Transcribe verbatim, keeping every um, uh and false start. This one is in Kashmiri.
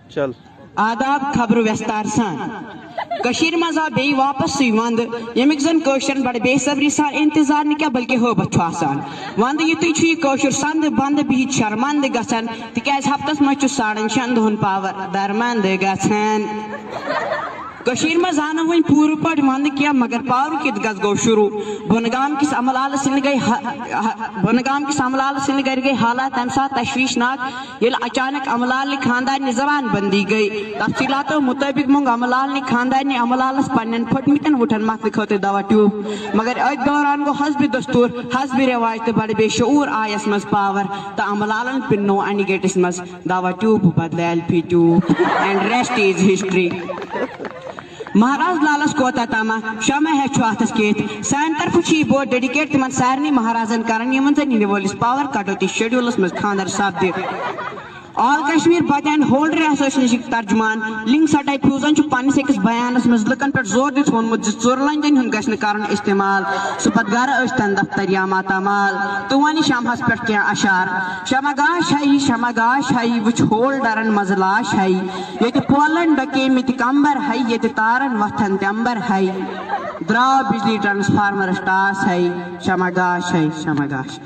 چل۔ آداب، خبرٕ وٮ۪ستار سان۔ کٔشیٖرِ منٛز آو بیٚیہِ واپس سُے ونٛدٕ، ییٚمیُک زن کٲشرٮ۪ن بڑٕ بے صبری سان انتظار نہٕ کینٛہہ بلکہِ ہٲبتھ چھُ آسان۔ ونٛدٕ یُتُے چھُ یہِ کٲشُر سندٕ بندٕ بِہِتھ شرمندٕ گژھان، تِکیازِ ہفتس منٛز چھُ ساڑن شٮ۪ن دۄہن پاور درمندٕ گژھان۔ کٔشیٖرِ منٛز آو نہٕ وُنہِ پوٗرٕ پٲٹھۍ ونٛدٕ کینٛہہ، مگر پاورُک یہِ گژھ گوٚو شروٗع۔ بۄنہٕ گام کِس امہٕ لالہٕ سٕنٛدِ گٔے ہا-، ہا-، بۄنہٕ گام کِس امہٕ لالہٕ سٕنٛدِ گرِ گٔے حالات تمہِ ساتہٕ تشویشناک، ییٚلہِ اچانک امہٕ لالنہِ خاندارنہِ زبان بندی گٔے۔ تفصیلاتو مطٲبق موٚنگ امہٕ لالنہِ خاندارنہِ امہٕ لالس پننٮ۪ن پھٔٹمٕتٮ۪ن وُٹھن متھنہٕ خٲطرٕ دوا ٹیوب، مگر أتھۍ دوران گوٚو حسبِ دستور، حسبِ رٮ۪واج تہٕ بڑٕ بے شعوٗر آیس منٛز پاور تہٕ امہٕ لالن پِننوو انہِ گیٹس منٛز دوا ٹیوب بدلے L P tube. And rest is history۔ مہراز لالس کوتاہ تامہ شمع ہیتھ چھُ اتھس کیتھ۔ سانہِ طرفہٕ چھُ یہِ بوٹ ڈیڈیکیٹ تِمن سارنٕے مہرازن کران، یِمن زن یِنہٕ وٲلِس پاور کٹوتی شیڈیولس منٛز خاندر سپدِ۔ آل کشمیر بتھ اینڈ ہولڈر ایسوسیشنٕکۍ ترجمان لنگ سٹائی فیوزن چھُ پننِس أکِس بیانس منٛز لُکن پٮ۪ٹھ زور دِتھ ووٚنمُت زِ ژُرلنجن ہُنٛد گژھِ نہٕ کرُن استعمال، سُہ پتہٕ گرٕ ٲسۍ تن دفتر یا ماتامال۔ تہٕ وۄنۍ شمعس پٮ۪ٹھ کینٛہہ اشعار۔ شمع گاش ہے، شمع گاش ہے، وٕچھ ہولڈرن منٛز لاش ہے۔ ییٚتہِ پولن ڈکیمٕتۍ کمبر ہے، ییٚتہِ تارن وتھن تمبر ہے۔ درٛاو بجلی ٹرانسفارمرس ٹاس ہے، شمع گاش ہے، شمع گاش۔